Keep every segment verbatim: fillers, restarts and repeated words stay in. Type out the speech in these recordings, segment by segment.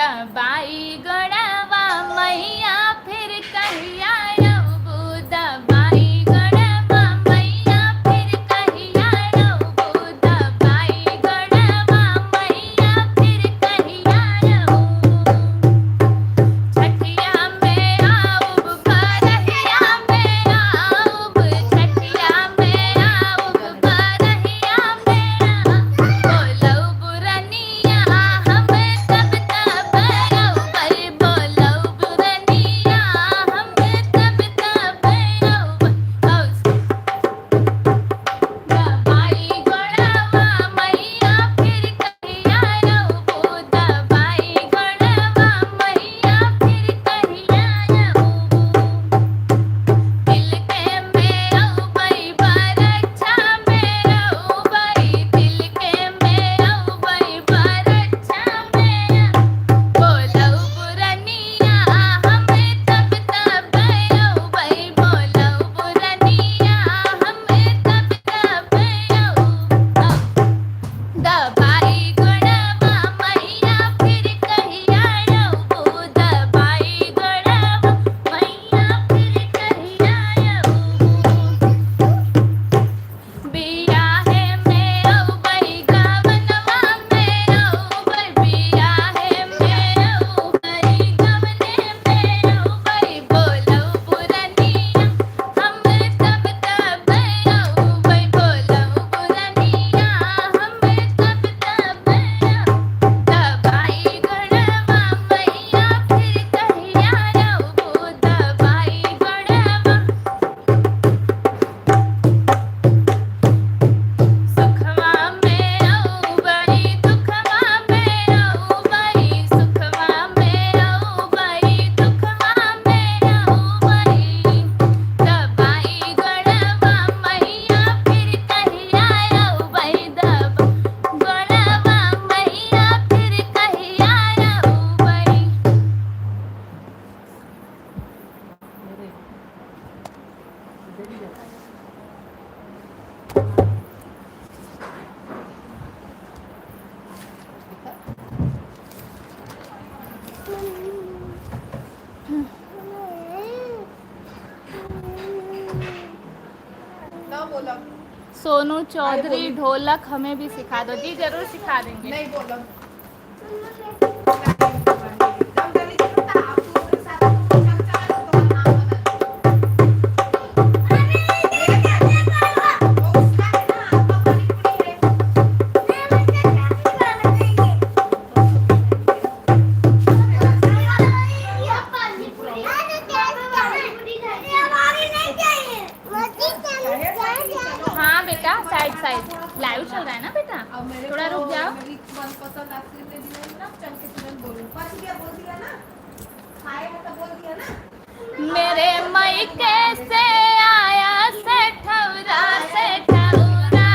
दबाई गोड़वा मैया फिर कहिया अउबू, दबाई गोड़वा मैया फिर कहिया अउबू, दबाई गोड़वा मैया फिर कहिया अउबू। छठिया में आउब, बरहिया में आउब, छठिया में आउब, बरहिया में आउब, बोलउब रनिया। सोनू चौधरी, ढोलक हमें भी सिखा दो। जी, जरूर सिखा देंगे। नहीं बोलो। हाँ बेटा, side side live चल रहा है ना बेटा, थोड़ा रुक जाओ। मेरे मइके से आया से ठौरा, से ठौरा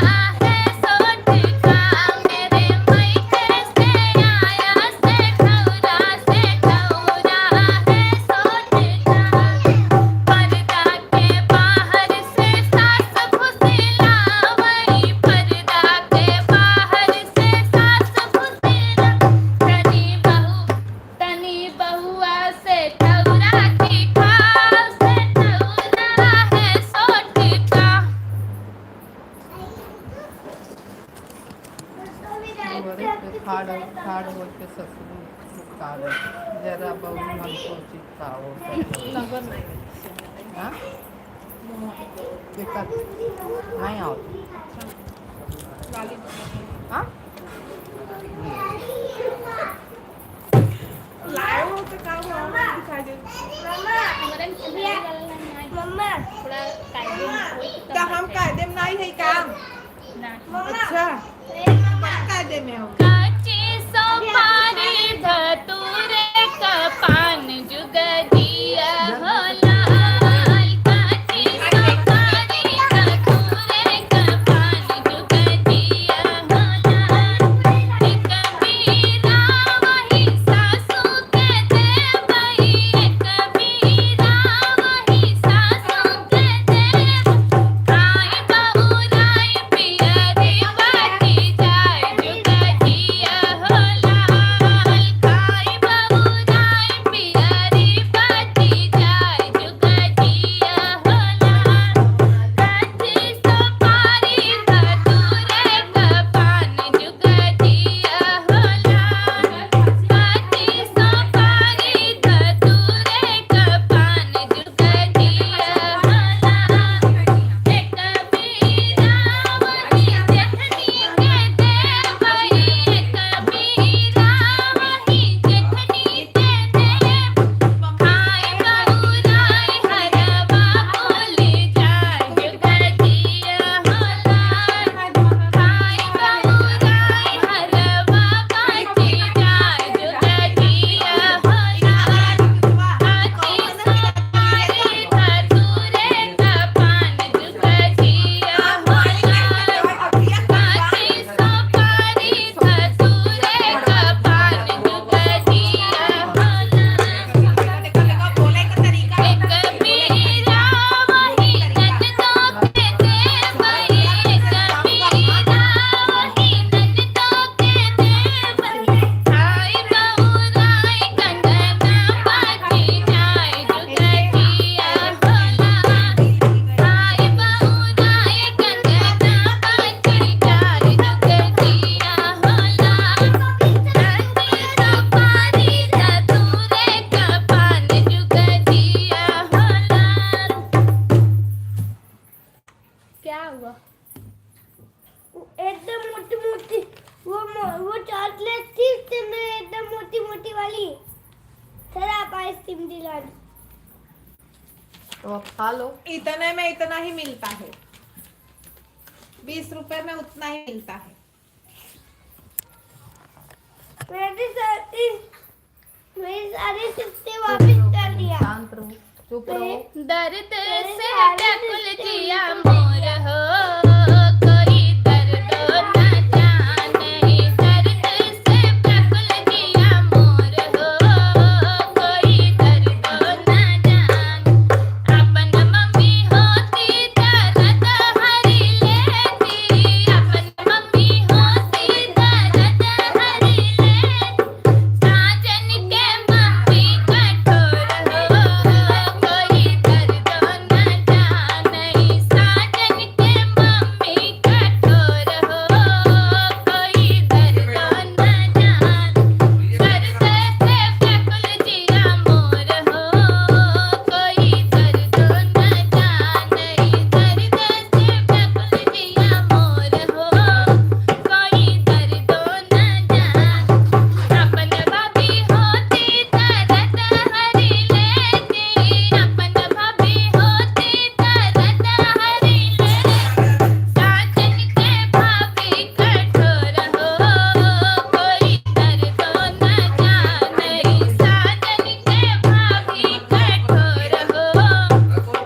है सोट का। मेरे मइके से आया से ठौरा, से ठौरा है सोट का। पर्दा के बाहर से सास फुसिलावई, पर्दा के बाहर से सास फुसिला। तनी बहू तनी बहुआ से ठौरा की खाओ, से ठौरा है सोट का। बड़े से ठाड़, ठाड़ होके ससुर चित्ताओ, जरा बहू मन को चित्ताओ। नंबर नहीं। हाँ? दिक्कत नहीं आओ। हाँ? लाए हो तो का हुआ? दिखाई दे। मम्मा, मम्मा, थोड़ा कायदे में हो तो तो हम कायदे में नहीं है का? ना। अच्छा। मम्मा, कायदे में हो। काची सोपारी धतूरे का पान जुग जिया हो लाल। काची सोपारी धतूरे का पान जुग जिया हो लाल। एक बीरा वही सासू के देबई, एक बीरा वही सासू के देबई। आई बहुराई पियरी बाटी जाए जुग जी क्या हुआ? वो एकदम मोटी मोटी, वो मो-, वो चॉकलेट थी, उससे मैं एकदम मोटी मोटी वाली। सर, आप आइसक्रीम दिला दो। तो आप खा लो। इतने में इतना ही मिलता है, बीस रुपए में उतना ही मिलता है। मेरी सारी, मेरी सारी छुट्टी वापस कर दिया। शांत रहो, चुप रहो। दर्द से व्याकुल जिया मोर हो, कोई दर्द न जाने। दर्द से व्याकुल जिया मोर हो, कोई दर्द न जाने। अपन मम्मी होती दर्द हरी लेती, अपन मम्मी होती दर्द हरी लेती। साजन के मम्मी कठोर हो, कोई दर्द न जाने। साजन के मम्मी कठोर हो, कोई दर्द न जाने। दर्द से व्याकुल जिया मोर हो, कोई दर्द न जाने। दर्द से व्याकुल जिया मोर हो, कोई दर्द न जाने। अपन भाभी होती दर्द हरी लेती, अपन भाभी होती दर्द हरी लेती। साजन के भाभी कठोर हो, कोई दर्द न जाने। साजन के भाभी कठोर हो,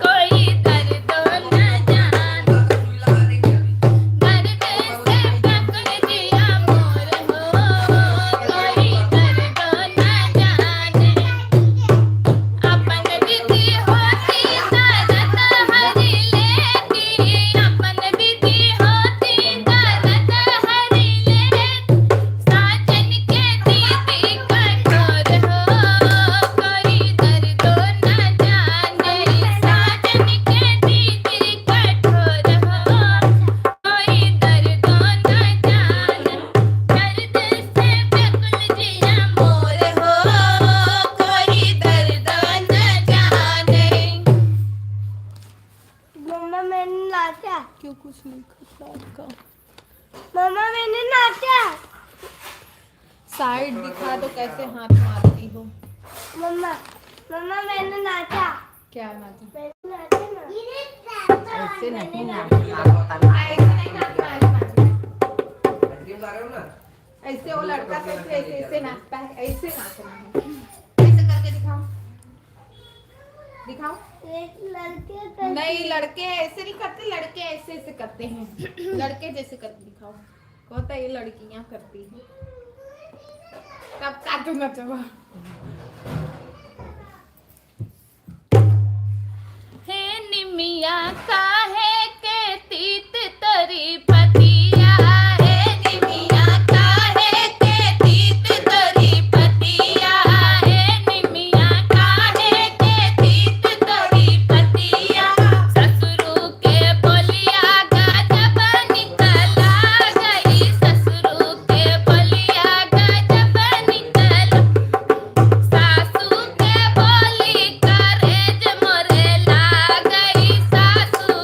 कोई दर्द न जाने। दर्द से व्याकुल जिया मोर हो, कोई दर्द न जाने। अपन दीदी होती दर्द हरी लेती, अपन दीदी होती दर्द हरी लेती। साजन के दीदी कठोर हो, कोई दर्द न जाने। साजन के दीदी कठोर हो, कोई दर्द न जाने। दर्द से व्याकुल जिया मोर हो, कोई दर्द न जाने। मम्मा, मैंने नाचा। क्यों, कुछ नहीं करता आपका। मम्मा, मैंने नाचा। साइड दिखा दो, कैसे हाथ मारती हो। मम्मा, मम्मा, मैंने नाचा। क्या नाचा? मैंने नाचा ना। ऐसे नहीं नाचना होता, नाचना। ऐसे नहीं नाचना, ऐसे नाचना। ऐसे वो लड़का कैसे ऐसे, ऐसे नाचता है, ऐसे नाचना है। ऐसे करके दिखाओ, दिखाओ। ये लड़के करते नहीं, हैं। लड़के ऐसे नहीं करते, लड़के ऐसे ऐसे करते हैं। लड़के जैसे करके दिखाओ। कहता ये लड़कियां करती हैं। तब का तू नचवा? हे निमिया काहे के तीत तोरी पतिया, हे निमिया काहे के तीत तोरी पतिया, हे निमिया काहे के तीत तोरी पतिया। ससुरू के बोलिया गजब निकला गई, ससुरू के बोलिया गजब निकला। सासू के बोली करेज मोरे लागई, सासू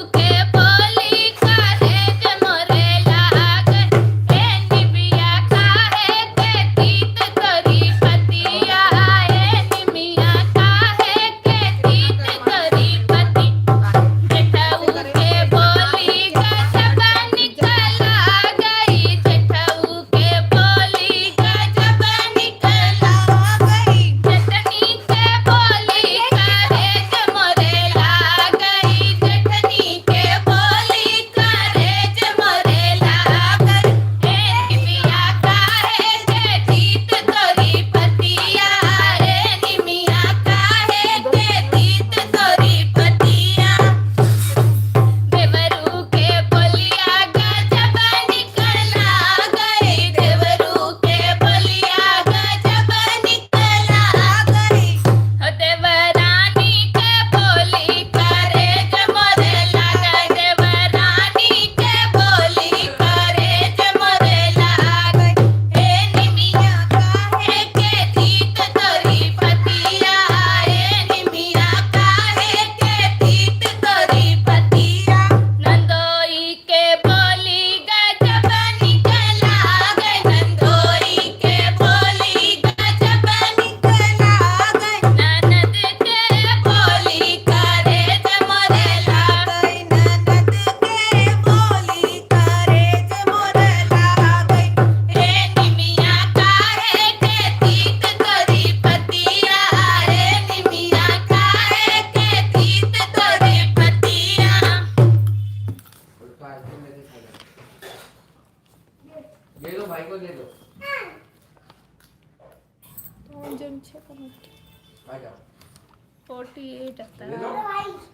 ये जाता।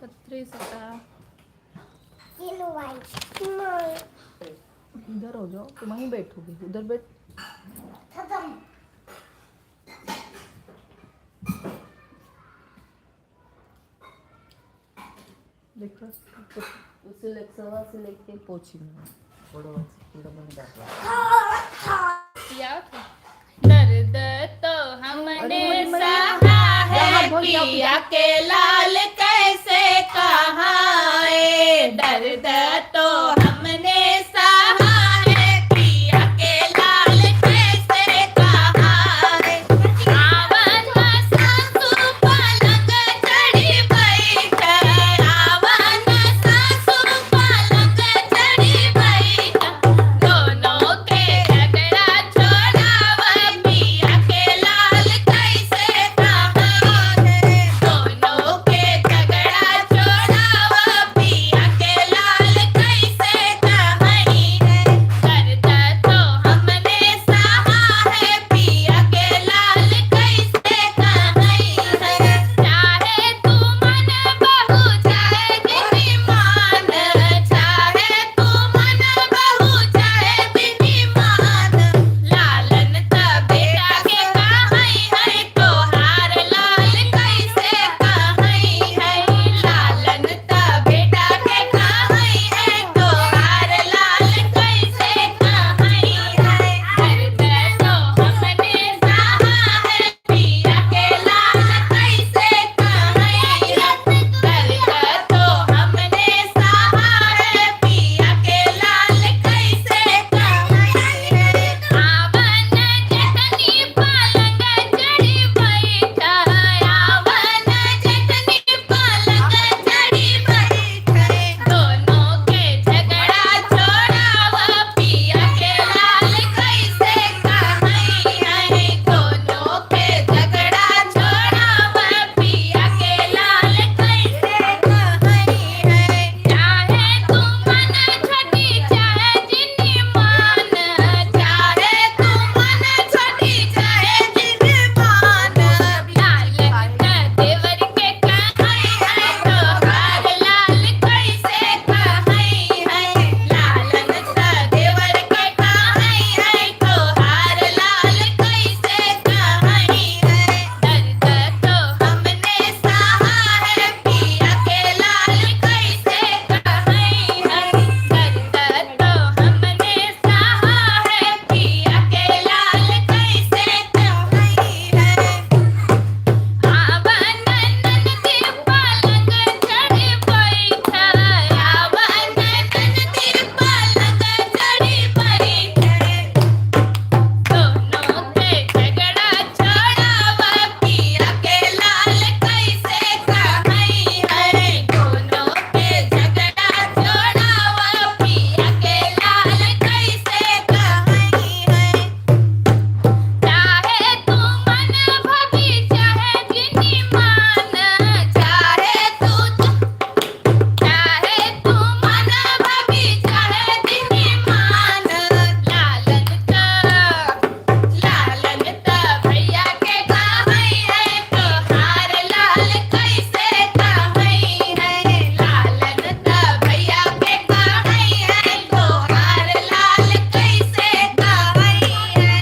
पत्थरी सता। इधर हो जाओ, तुम वहीं बैठोगे, उधर बैठ। खत्म। देखो, उसे लेक्सवा से लेके पोछी में। बड़ो पूरा बन जाता है। दर्द तो हमने सहा है, पिया के लाल कैसे कहाए। दर्द तो हमने सहा है, पिया के लाल कैसे कहाए। आवन सासू पलंग चढ़ी बैठ, आवन सासू पलंग चढ़ी बैठ। दोनों के झगड़ा छोड़ावा, पिया के लाल कैसे कहाए। दोनों के झगड़ा छोड़ावा, पिया के लाल कैसे कहाई है। दर्द तो हमने सहा है, पिया के लाल कैसे कहाई है। चाहे तू मन बहू, चाहे जिनी मान, चाहे तू मन बहू, चाहे जिनी मान, लालन त बेटा के कहाई है, तोहार लाल कैसे कहाई है। लालन त बेटा के कहाई है, तोहार लाल कैसे कहाई है। दर्द तो हमने सहा है, पिया के लाल कैसे कहाई है। दर्द तो हमने सहा है, पिया के लाल कैसे कहाई है। आवन जतनी पलंग चढ़ी बैठा, आवन जतनी पलंग चढ़ी बैठे। दोनों के झगड़ा छोड़ावा, पिया के लाल कैसे कहाई है। दोनों के झगड़ा छोड़ावा, पिया के लाल कैसे कहाई है। चाहे तू मन छोटी, चाहे जिनी मान, चाहे तू मन छोटी, चाहे जिनी मान, लालन त देवर के कहाई है, तोहार लाल कैसे कहाई है। लालन त देवर के कहाई है, तोहार लाल कैसे कहाई है। दर्द तो हमने सहा है, पिया के लाल कैसे कहाई है। दर्द तो हमने सहा है, पिया के लाल कैसे कहाई है। आवन ननद पलंग चढ़ी बैठा, आवन ननद पलंग चढ़ी बैठे। दोनों के झगड़ा छोड़ावा, पिया के लाल कैसे कहाई है। दोनों के झगड़ा छोड़ावा, पिया के लाल कैसे कहाई है। चाहे तू मन भभी, चाहे जिनी मान, चाहे तू, चाहे तू मन भभी, चाहे जिनी मान, लालन का, लालन त भैया के कहाई है, तोहार लाल कैसे कहाई है। लालन त भैया के कहाई है, तोहार लाल कैसे कहाई है।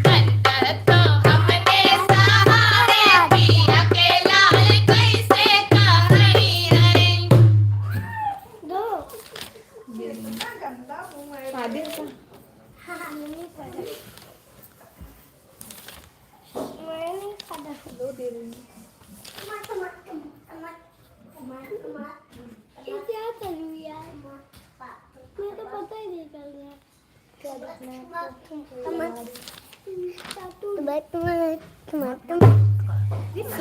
दर्द तो हमने सहा है, पिया के लाल कैसे कहाई है। दो। आदिल का? हाँ, हाँ, मम्मी पढ़ा। मैं नहीं खाना। दो दे रही हूँ। ये क्या करूँ यार? मैं तो पता ही नहीं चल रहा।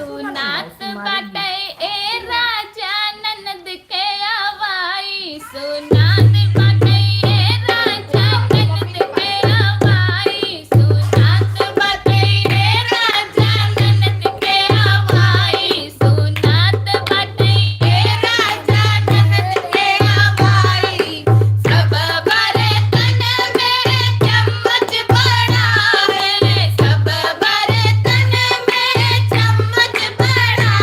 सुनात बाटे ए राजा ननद के आवाई, सुनात बाटे ए राजा ननद के आवाई, सुनात बाटे ए राजा ननद के आवाई। सुनात बाटे ए राजा ननद के आवाई, सब बर्तन में चम्मच बड़ा है, सब बर्तन में चम्मच बड़ा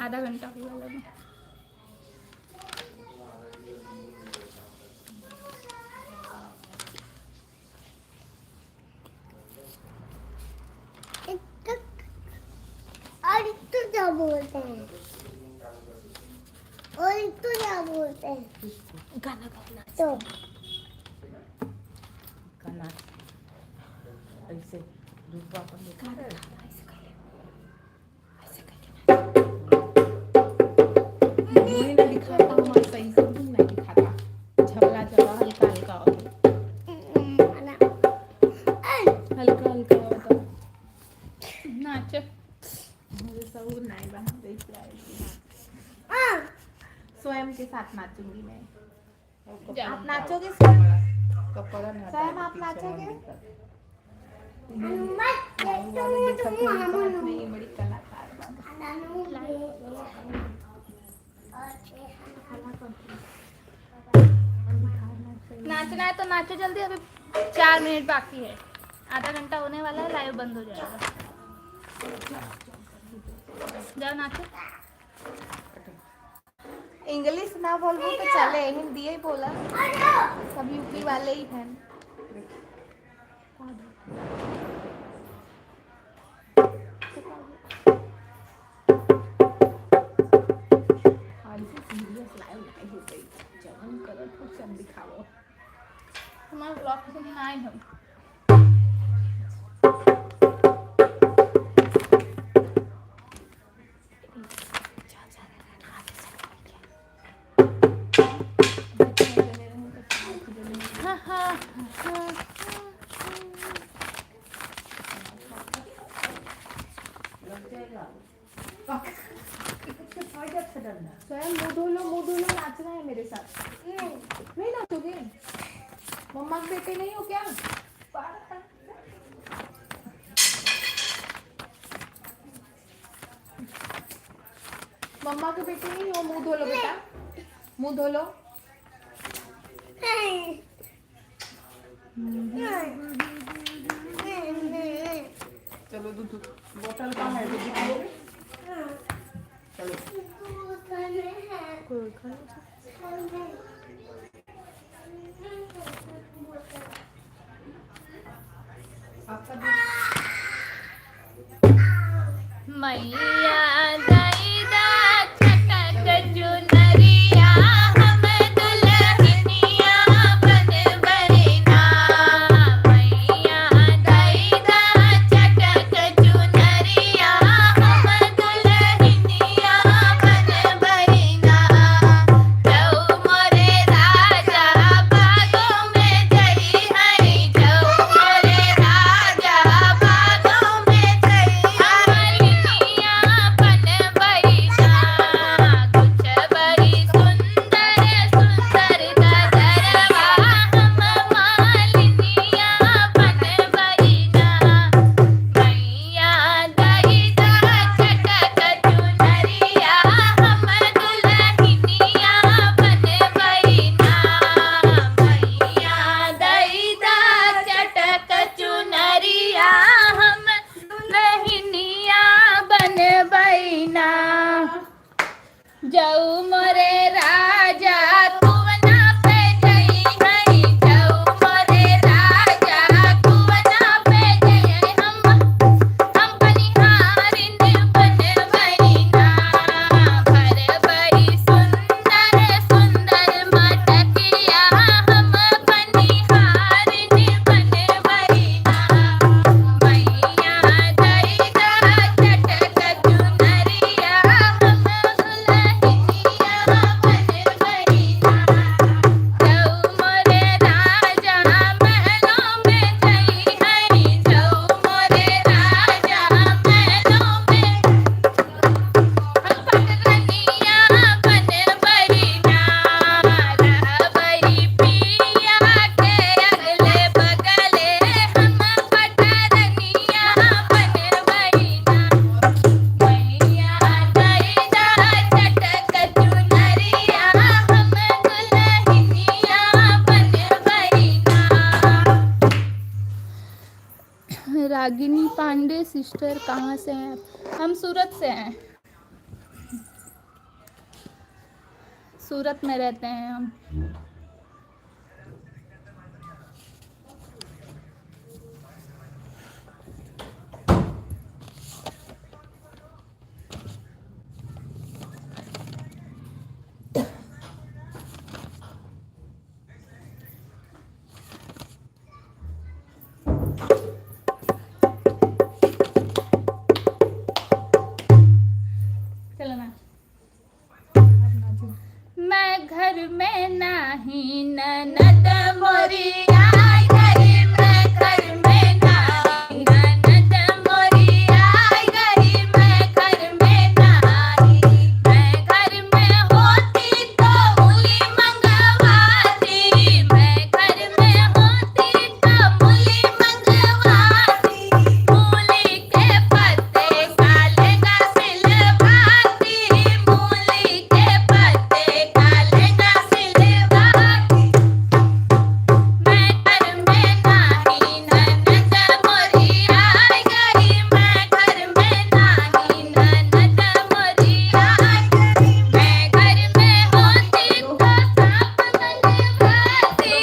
आधा घंटा हुआ लगा। और तो क्या बोलते हैं? और तो क्या बोलते हैं? गाना गाना। तो गाना ऐसे रूपा अपन देखा है। ऐसे कर ले। मुँह ना दिखाता, हमार सही से मुँह ना दिखाता। झबला झबला, हल्का हल्का होता। हल्का हल्का होता। नाच। मुझे सहूर नहीं बना, देख के आएगी। स्वयं के साथ नाचूंगी मैं। आप नाचोगे सर? कपड़ा ना स्वयं आप नाचोगे? नहीं, वो वाला देखा तो उनका हाथ में ये बड़ी कलाकार बा। नाचना है तो नाचो जल्दी, अभी चार मिनट बाकी है, आधा घंटा होने वाला है, लाइव बंद हो जाएगा। जाओ नाचो। इंग्लिश ना बोलबो तो चले, हिंदी ही बोला, सब यूपी वाले ही हैं। आज से सीरियस लाइव नहीं हो गई, जवन करत हो सब दिखाओ। हमारे ब्लॉग से नहीं आए हम। स्वयं मुंह धो लो, मुंह धो लो, नाचना है मेरे साथ। नहीं नाचोगे? मम्मा के बेटे नहीं हो क्या? मम्मा के बेटे नहीं हो, मुंह धो लो बेटा, मुंह धो लो। चलो, दूध बोतल का है, दूध पियोगे? चलो। मैया दई दा चटक चुनरिया, हम दुल्हनिया बनबई ना। मैया दई दा चटक चुनरिया, हम दुल्हनिया बनबई ना। जऊ मोरे राजा बागों में जई हई, जऊ मोरे राजा बागों में जई हई। दुल्हनिया बनबई ना, कुछ बड़ी सुंदर सुंदर गजरवा हम मालिनिया बनबई ना। मैया दई दा चटक चुनरिया, हम दुल्हनिया बनबई ना। मैया दई दा चटक चुनरिया, हम दुल्हनिया बनबई ना। जऊ मोरे राजा कुवना पे जई हई, जऊ मोरे राजा कुवना पे जई हई। हम, हम बनिहारिन बनबई ना, भरबई सुंदर सुंदर मटकिया हम बनिहारिन बनबई ना। मैया दई दा चटक चुनरिया, हम दुल्हनिया बनबई ना। जऊ मोरे राजा महलों में जई हई, जऊ मोरे राजा महलों में। हम पटरनिया बनबई ना, रहबई पिया के अगले बगले। हम पटरनिया बनबई ना। मैया दई दा चटक चुनरिया, हम दुल्हनिया बनबई ना। रागिनी पांडे सिस्टर, कहाँ से हैं आप? हम सूरत से हैं। सूरत में रहते हैं हम। चलो ना। मैं घर में नाही ननद मोरी आई गई, मैं घर में नाही ननद मोरी आई गई, मैं घर में नाही, मैं घर में होती तो मूली मंगवाती, मैं घर में होती तो मूली मंगवाती, मूली के पत्ते का लेंगा सिलवाती, मूली के पत्ते का लेंगा सिलवाती। मैं घर में नाही ननद मोरी आई गई, मैं घर में नाही ननद मोरी आई गई, मैं घर में होती तो सांप मंगवाती,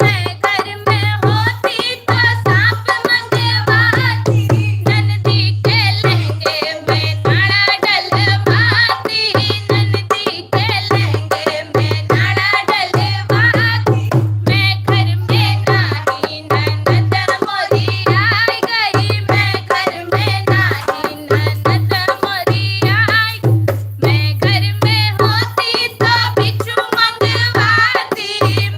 मैं घर में होती तो सांप मंगवाती, ननदी के लहंगे में नाड़ा डलवाती, ननदी के लहंगे में नाड़ा डलवाती। मैं घर में नाही ननद मोरी आई गई, मैं घर में नाही ननद मोरी आई, मैं घर में होती तो बिच्छू मंगवाती,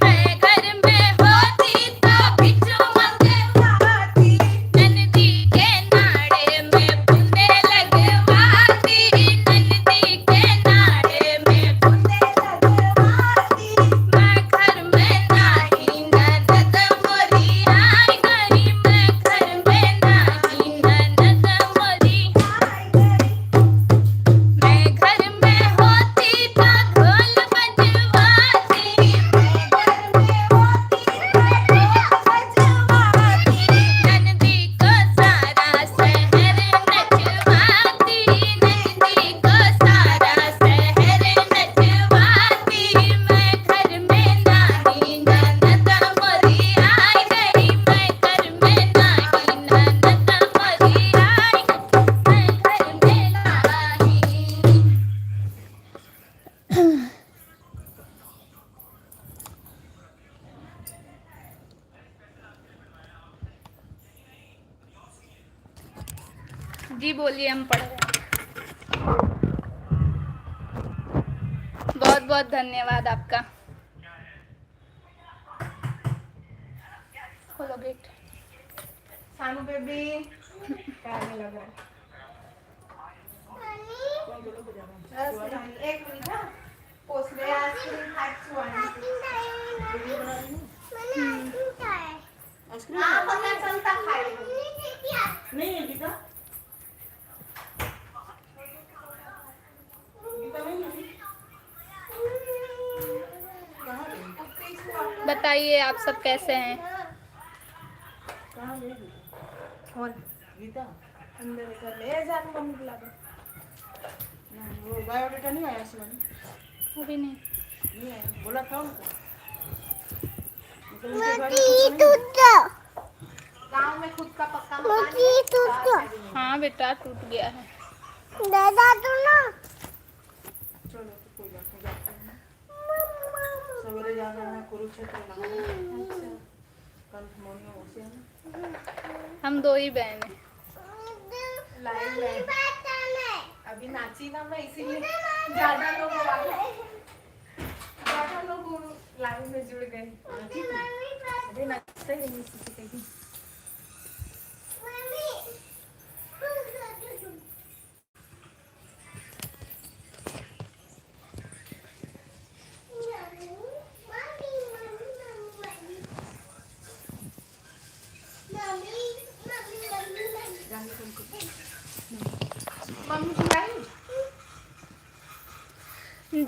मैं घर में होती तो बिच्छू मंगवाती। ननदी के नाड़े में फुंदे लगवाती, ननदी के नाड़े में फुंदे लगवाती। मैं घर में नाही ननद मोरी आई गई, मैं घर में नाही ननद मोरी आई गई। मैं घर में होती तो ढोल बजवाती, मैं घर में होती तो ढोल बजवाती। ननदी को सारा शहर नचवाती, ननदी को सारा शहर नचवाती। मैं घर में नाही ननद मोरी आई गई, मैं घर में नाही ननद मोरी आई, मैं घर में नाही। जी बोलिए, हम पढ़ रहे हैं। बहुत बहुत धन्यवाद आपका। खोलो गेट। सानू बेबी, क्या नहीं लग रहा है? बस, एक मिनट, हाँ। पोस ले, आइसक्रीम खाए, सुहानी। आइसक्रीम हाँ, खाए? पता चलता खाए। नहीं है, गीता। गीता नहीं है। कहाँ गई? बताइए, आप सब कैसे हैं? कहाँ गई गीता? कौन? गीता? अंदर है घर में। ए, जाके मम्मी बुला दो। नहीं, वो बायोडाटा नहीं आया सुहानी? अभी नहीं। नहीं आया, बोला था उनको। मतलब उनके घर में कुछ नहीं है। गाँव में खुद का पक्का मकान है। हाँ बेटा, टूट गया है। दादा, तू ना। चलो, तो कोई बात नहीं, जाते हैं। सवेरे जाना है कुरुक्षेत्र नहाने। अच्छा। कल morning में उसे है ना। हम दो ही बहन हैं। Live में। अभी नाची ना मैं, इसीलिए ज्यादा लोग आ गए। ज्यादा लोग live में जुड़ गए। अरे नाचते ही नहीं सीखी कहीं।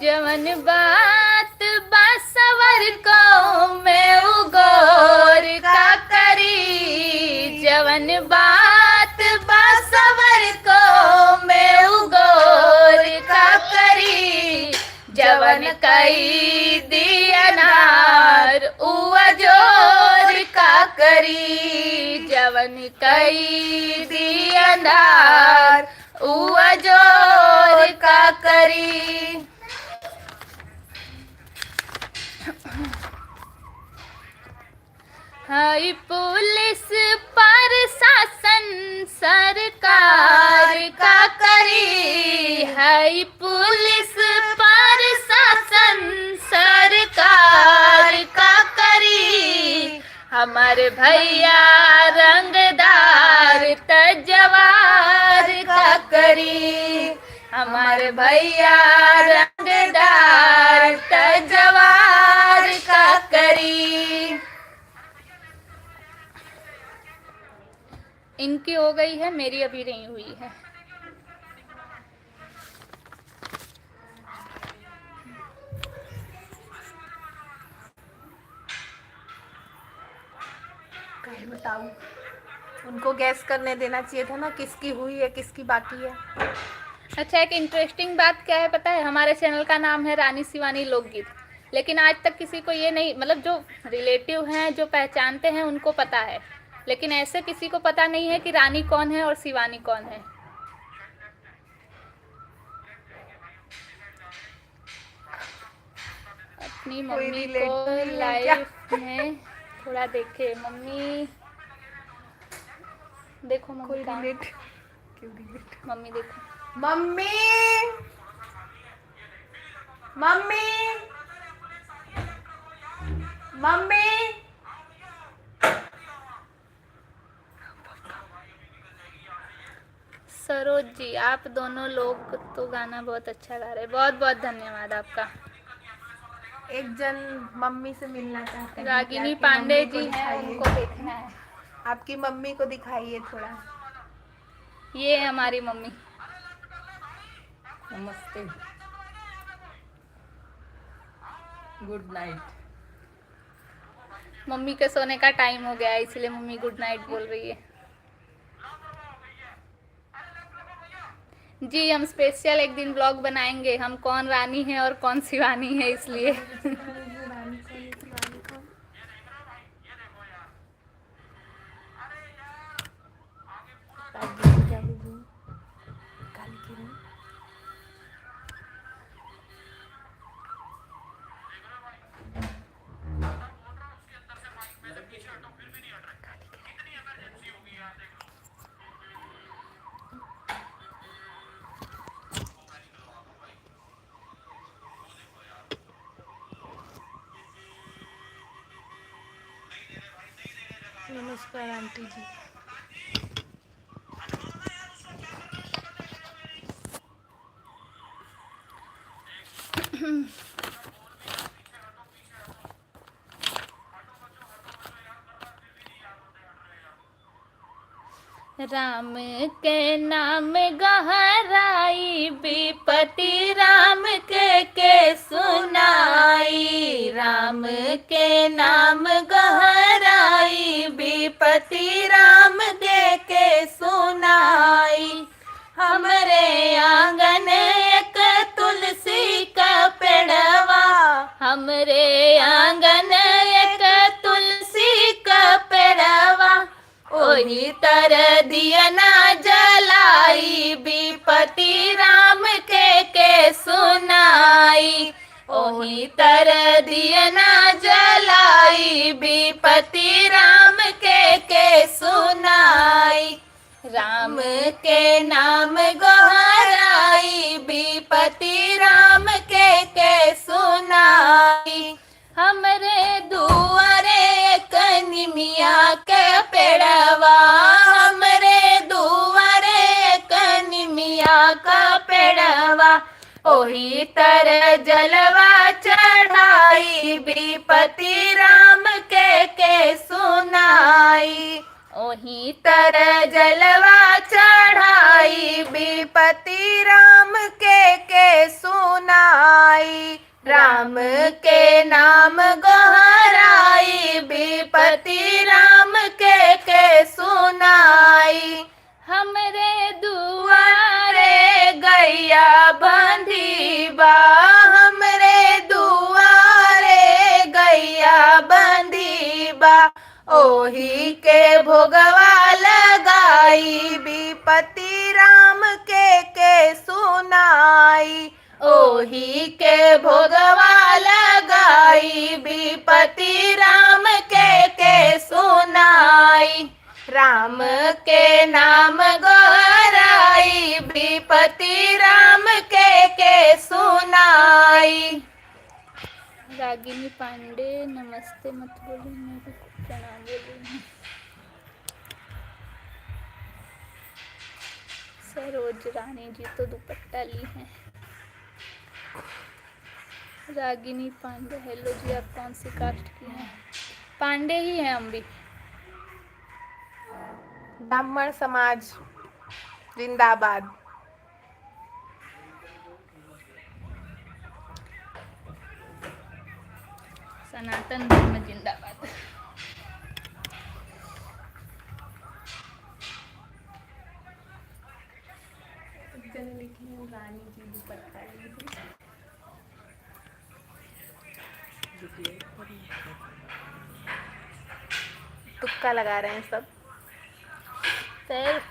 जवन बात बा सवर को में उगोर का करी, जवन बात बा सवर को में उगोर का करी, जवन कई दी अन्हार, उ अजोर का करी। जवन कई दी अन्हार, उ अजोर का करी। हई पुलिस प्रशासन सरकार का करी, हई पुलिस प्रशासन सरकार का करी। हमार भैया रंगदार त जवार का करी, हमार भैया रंगदार त जवार का करी। इनकी हो गई है, मेरी अभी नहीं हुई है। काहे बताऊं, उनको गैस करने देना चाहिए था ना, किसकी हुई है, किसकी बाकी है। अच्छा, एक इंटरेस्टिंग बात क्या है पता है? हमारे चैनल का नाम है रानी शिवानी लोकगीत, लेकिन आज तक किसी को ये नहीं, मतलब, जो रिलेटिव हैं, जो पहचानते हैं, उनको पता है, लेकिन ऐसे किसी को पता नहीं है कि रानी कौन है और शिवानी कौन है। अपनी कोई मम्मी रिलेट को नहीं है क्या? लाइफ में थोड़ा देखे। मम्मी देखो, मम्मी कोई कहाँ? रिलेट क्यों रिलेट? मम्मी देखो। Mummy, mummy, mummy. Saroj ji, आप दोनों लोग तो गाना बहुत अच्छा गा रहे, बहुत बहुत धन्यवाद आपका। एक जन मम्मी से मिलना चाहते हैं। रागिनी पांडे जी हैं, उनको देखना है। आपकी मम्मी को दिखाइए थोड़ा। ये है हमारी मम्मी। नमस्ते। Good night. मम्मी के सोने का टाइम हो गया है, इसलिए मम्मी गुड नाइट बोल रही है। जी, हम स्पेशल एक दिन व्लॉग बनाएंगे, हम कौन रानी है और कौन शिवानी है, इसलिए। नमस्कार आंटी जी। राम के नाम गहराई, विपति राम के के सुनाई। राम के नाम गहराई, विपति राम के के सुनाई। हमरे आंगन एक तुलसी का पेड़वा, हमरे आंगन एक तुलसी का पेड़वा, ओही तर दियना जलाई, विपति राम के के सुनाई। ओही तर दियना जलाई, विपति राम के के सुनाई। राम के नाम गोहराई, विपति राम के के सुनाई। हमरे दुआरे एक निमिया के पेड़वा, हमरे दुआरे एक निमिया का पेड़वा, ओही तर जलवा चढ़ाई, विपति राम के के सुनाई। ओही तर जलवा चढ़ाई, विपति राम के के सुनाई। राम के नाम गोहराई, विपति राम के के सुनाई। हमरे दुआरे गैया बांधी बा, हमरे ओही के भोगवा लगाई, विपत्ति राम के के सुनाई। ओही के भोगवा लगाई, विपत्ति राम के के सुनाई। राम के नाम गोहराई, विपत्ति राम के के सुनाई। रागिनी पांडे, नमस्ते मत बोलो, मैं भी प्रणाम बोल रही हूँ। सरोज रानी जी तो दुपट्टा ली हैं। रागिनी पांडे, हेलो जी, आप कौन सी कास्ट की हैं? पांडे ही हैं हम भी। ब्राह्मण समाज जिंदाबाद। सनातन धर्म जिंदाबाद। जने लिखे हैं, रानी जी दुपट्टा ली है। तुक्का लगा रहे हैं सब। फिर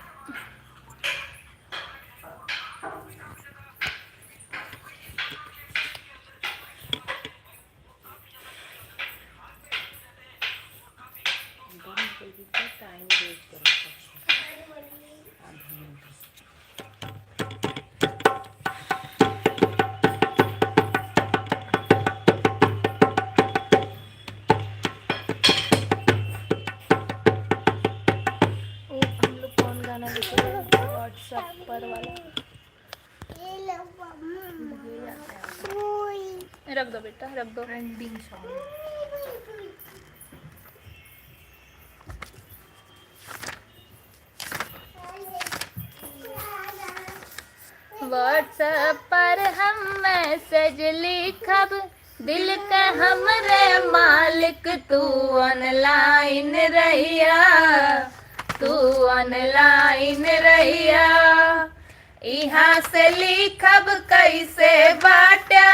ओ, हम लोग कौन गाना लेके आए हैं? WhatsApp पर वाला। रख दो बेटा, रख दो। Trending song. WhatsApp पर हम मैसेज लिखब, दिल के हमरे मालिक, तू ऑनलाइन रहिया, तू ऑनलाइन रहिया। इहाँ से लिखब कैसे बाटा,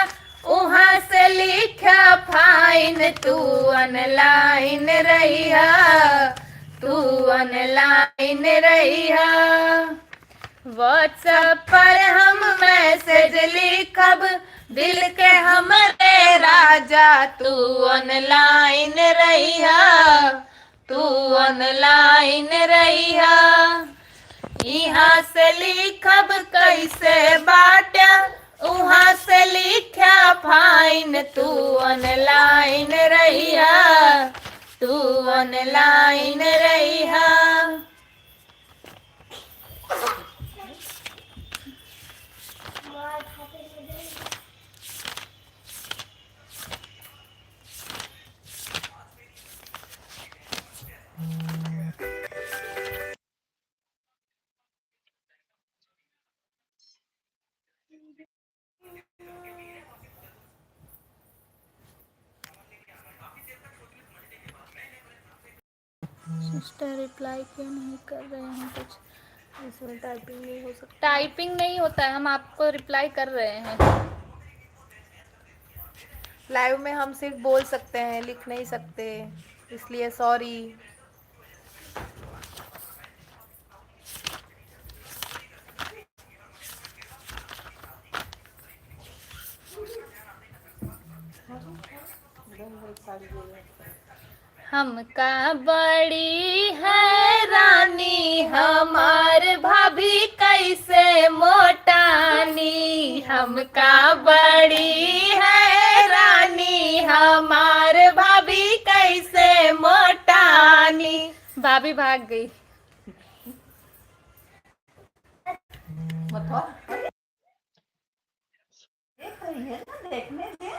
उहाँ से लिखा फाइन, तू ऑनलाइन रहिया, तू ऑनलाइन रहिया। WhatsApp पर हम मैसेज लिखब, दिल के हमरे राजा, तू ऑनलाइन रहिया, तू ऑनलाइन रहिया। इहाँ से लिखब कैसे बाटा, उहाँ से लिखा फाइन, तू ऑनलाइन रहिया, तू ऑनलाइन रहिया। सिस्टर, रिप्लाई क्यों नहीं कर रहे हैं कुछ? इसमें टाइपिंग नहीं हो सकता। टाइपिंग नहीं होता है, हम आपको रिप्लाई कर रहे हैं। लाइव में हम सिर्फ बोल सकते हैं, लिख नहीं सकते, इसलिए सॉरी। हमका बड़ी हैरानी, हमार भाभी कैसे मोटानी। हमका बड़ी हैरानी, हमार भाभी कैसे मोटानी। भाभी भाग गई। देख रही है ना, देखने दे,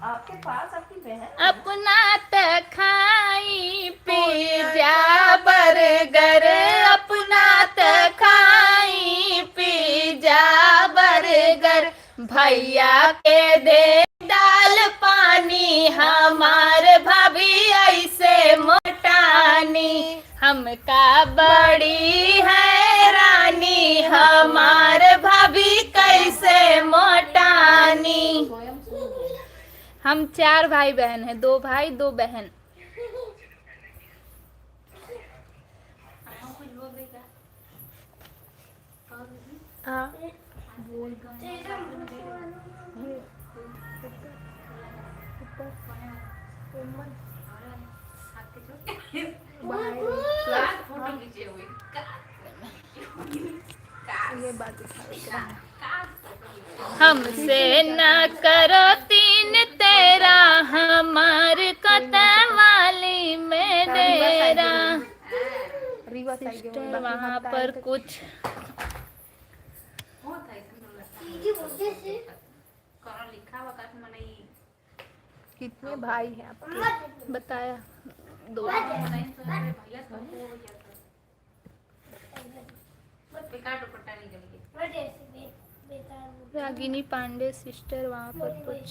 आपके पास आपकी बहन है। अपना त खाई पिज्जा बर्गर, अपना त खाई पिज्जा बर्गर, भैया के दे दाल पानी, हमार भाभी ऐसे मोटानी। हमका बड़ी हैरानी, हमार भाभी कैसे मोटानी। हम चार भाई बहन हैं, दो भाई, दो बहन। हाँ। बाहर ये बात उठावे के बा। हमसे ना करो तीन तेरा, हमार कतवाली में डेरा। रीवा साइड में सिस्टर, बाकी वहाँ पर कुछ कितने भाई हैं आपके? बताया दो। रागिनी पांडे सिस्टर, वहाँ पर कुछ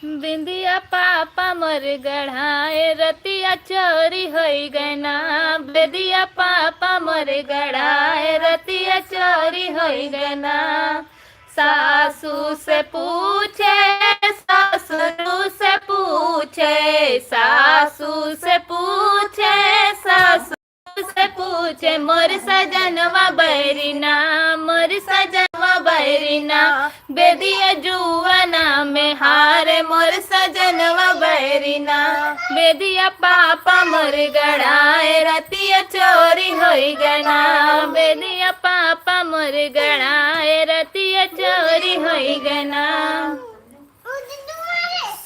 बिंदिया पापा मोर गढ़ाए, रतिया चोरी होई गए ना। बिंदिया पापा मोर गढ़ाए, रतिया चोरी होई गए ना। सासू से पूछे, ससुर से पूछे, सासू से पूछे, ससुर से पूछे, मोर सजनवा बैरी ना, मोर सजनवा बैरी ना। बेदिया जुआना में हारे, मोर सजनवा बैरी ना। बेदिया पापा मोर गड़ाए, रतिया चोरी होई गए ना। बेदिया पापा मोर गड़ाए, रतिया चोरी होई गए ना।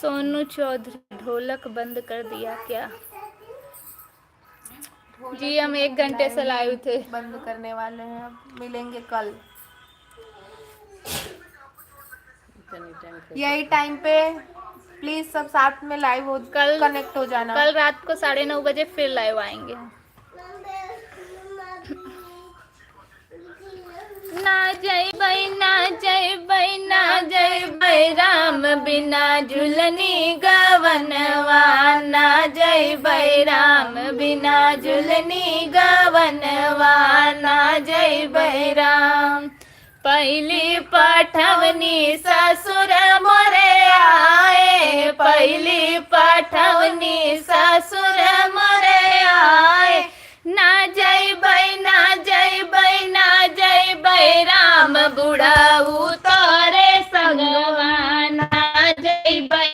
सोनू चौधरी, ढोलक बंद कर दिया क्या? जी, हम एक घंटे से live थे। बंद करने वाले हैं, अब मिलेंगे कल। यही time पे please सब साथ में live हो, कल connect हो जाना। कल रात को साढ़े नौ बजे फिर live आएंगे। ना जइबै, ना जइबै, ना जइबै राम बिना झुलनी गवनवा, ना जइबै राम बिना झुलनी गवनवा, ना जइबै राम। पहिली पठवनी ससुर मोरे आए, पहिली पठवनी ससुर मोरे आए, ना जइबै, ना जइबै, ना जइबै राम बुढ़ऊ तोरे संगवा, ना जइबै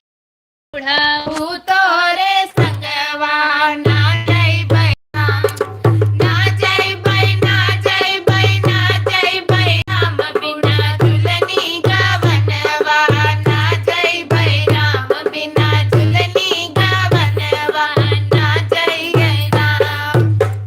बुढ़ऊ तोरे संगवा, ना जइबै राम, ना जइबै, ना जइबै, ना जइबै राम बिना झुलनी गवनवा, ना जइबै राम बिना झुलनी गवनवा, ना जइबै राम।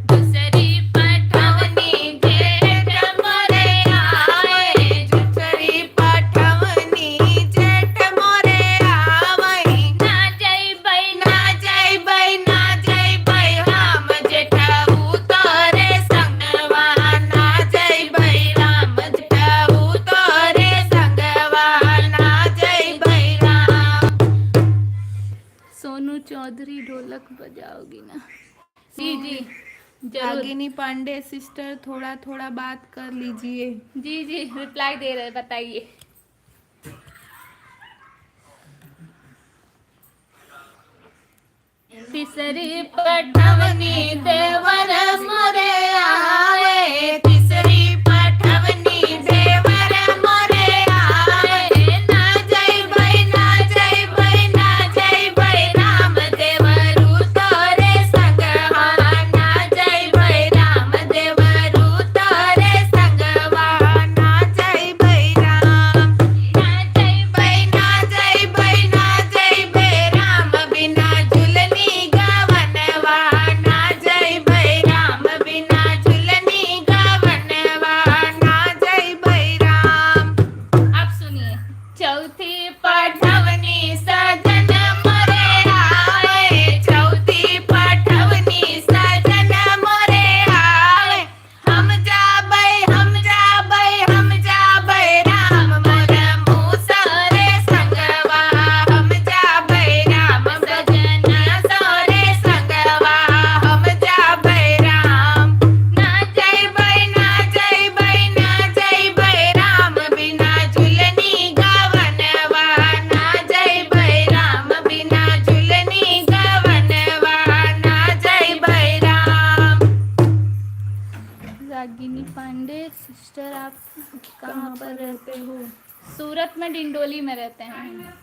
दूसरी पठवनी जेठ मोरे आए, दूसरी पठवनी जेठ मोरे आवई। ना जइबै, ना जइबै, ना जइबै हम जेठऊ तोरे संगवा, ना जइबै राम जेठऊ तोरे संगवा, ना जइबै राम। सोनू चौधरी ढोलक बजाओगी ना? जी, जी, जरूर। रागिनी पांडे सिस्टर, थोड़ा थोड़ा बात कर लीजिए। जी, जी, reply दे रहे, बताइए। तीसरी पठवनी देवर मोरे आए, तीसरी पठवनी देवर मोरे आए। ना जइबै, ना जइबै, ना जइबै राम देवरू तोरे संगवा, ना जइबै राम देवरू तोरे संगवा, ना जइबै राम। ना जइबै, ना जइबै, ना जइबै राम बिना झुलनी गवनवा, ना जइबै राम बिना सिस्टर, आप कहाँ पर रहते हो? सूरत में, डिंडोली में रहते हैं।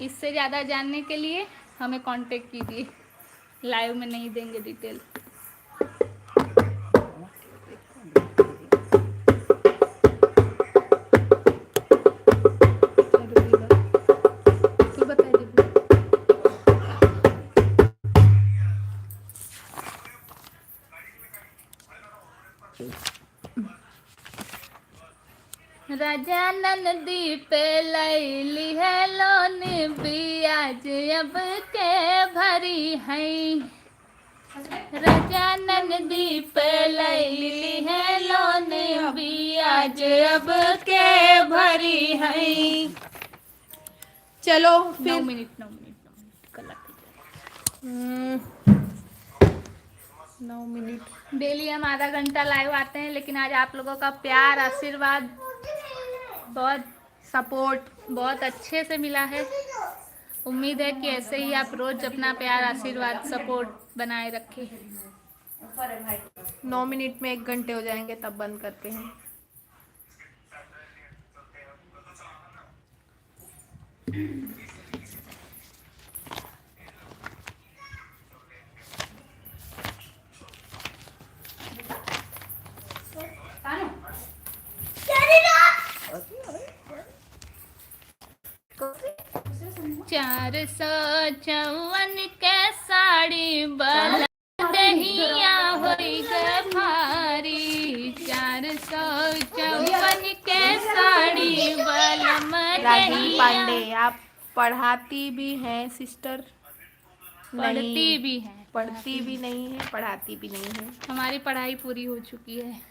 इससे ज़्यादा जानने के लिए हमें कांटेक्ट कीजिए। लाइव में नहीं देंगे डिटेल। तू बता दीदी। राजा ननदी पे लैली है लोन, बियाज अब के भरी है। राजा ननदी पे लैली है लोन, बियाज अब के भरी है। चलो नौ फिर। मिनट, नौ मिनट, नौ मिनट, गलत हो गया। हम्म, नौ मिनट। डेली हम आधा घंटा लाइव आते हैं, लेकिन आज आप लोगों का प्यार, आशीर्वाद, बहुत सपोर्ट बहुत अच्छे से मिला है। उम्मीद है कि ऐसे ही आप रोज अपना प्यार, आशीर्वाद, सपोर्ट बनाए रखें। नौ मिनट में एक घंटे हो जाएंगे, तब बंद करते हैं। चार सौ चौवन के साड़ी वाला दहिया होई ग भारी, चार सौ चौवन के साड़ी बलम रागिनी दहिया। पांडे, आप पढ़ाती भी हैं सिस्टर? पढ़ती नहीं, भी हैं। पढ़ती भी नहीं है, पढ़ाती भी नहीं है। हमारी पढ़ाई पूरी हो चुकी है।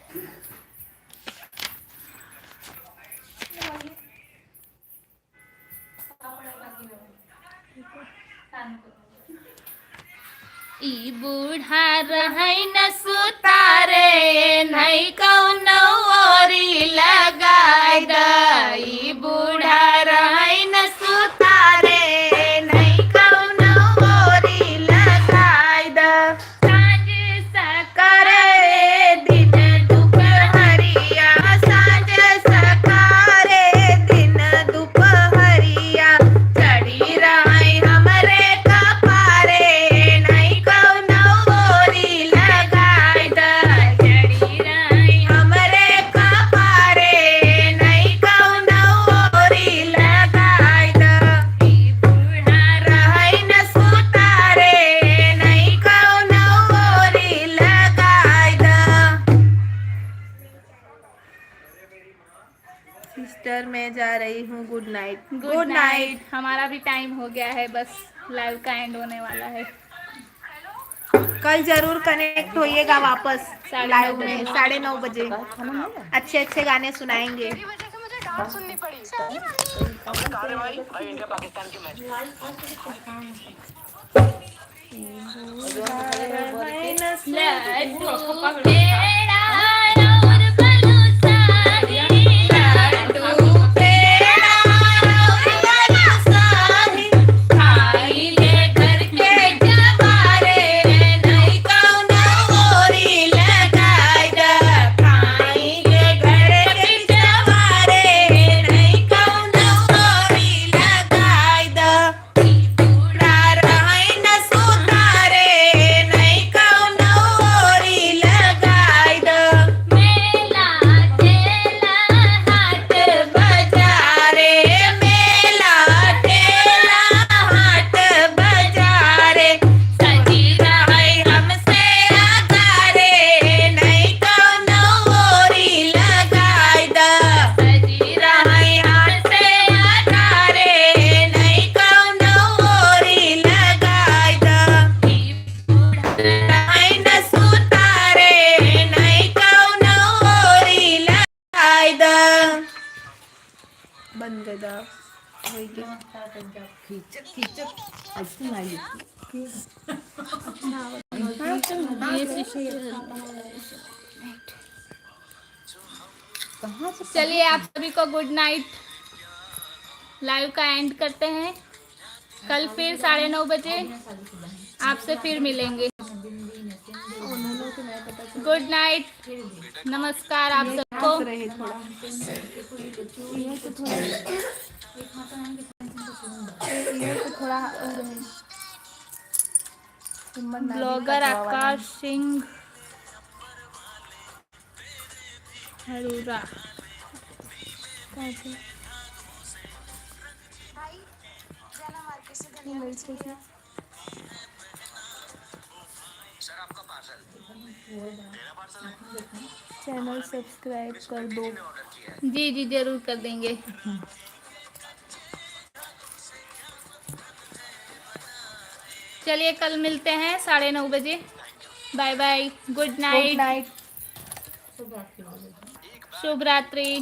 ई बूढ़ा रहै न सुतारे, नहीं कौनो ओरी लगाई द। ई बूढ़ा रहै न सुतारे, नहीं कौनो ओरी लगाई द। सांझ सकारे दिन दुपहरिया, सांझ सकारे दिन दुपहरिया, चढ़ी रहै हमरे कपारे, नहीं कौनो ओरी लगाई द। चढ़ी रहै हमरे कपारे, नहीं कौनो ओरी लगाई द। ई बूढ़ा रहै न सुतारे, नहीं कौनो ओरी लगाई द। सिस्टर, मैं जा रही हूँ, good night. Good good night. Night. हमारा भी टाइम हो गया है, बस लाइव का एंड होने वाला है। कल जरूर कनेक्ट होइएगा वापस साढ़े नौ लाइव में, बजे। साढ़े नौ बजे। अच्छे अच्छे गाने सुनाएंगे। लड्डू पेड़ा और बालूशाही, लड्डू पेड़ा और बालूशाही, खाई ले घर के जवारे, नहीं कौनो ओरी लगाई द। खाई ले घर के जवारे, नहीं कौनो ओरी लगाई द। बूढ़ा रहै न सुतारे, नहीं कौनो ओरी लगाई द। मेला ठेला हाट बजारे, मेला ठेला हाट बजारे, सजी रहै हमसे अगारे, नहीं कौनो ओरी लगाई द। सजी रहै हमसे अगारे, नहीं कौनो ओरी लगाई द। रहै न सुतारे, नहीं कौनो ओरी लगाई द। बंद कर द। होई गया। खींचत, खींचत, ऐसे ना लिखी। चलिए, आप सभी को गुड नाइट। लाइव का एंड करते हैं। कल फिर साढ़े नौ बजे आपसे फिर मिलेंगे। गुड नाइट, नमस्कार आप सबको। रहे थोड़ा, ये तो थोड़ा, ये तो थोड़ा वो रहे। हिम्मत ना भी ब्लॉगर कटवा वाला। आकाश सिंह अरोड़ा। चैनल सब्सक्राइब कर दो। जी जी, जरूर कर देंगे। चलिए, कल मिलते हैं साढ़े नौ बजे। Bye bye, good good night, night. शुभ रात्रि।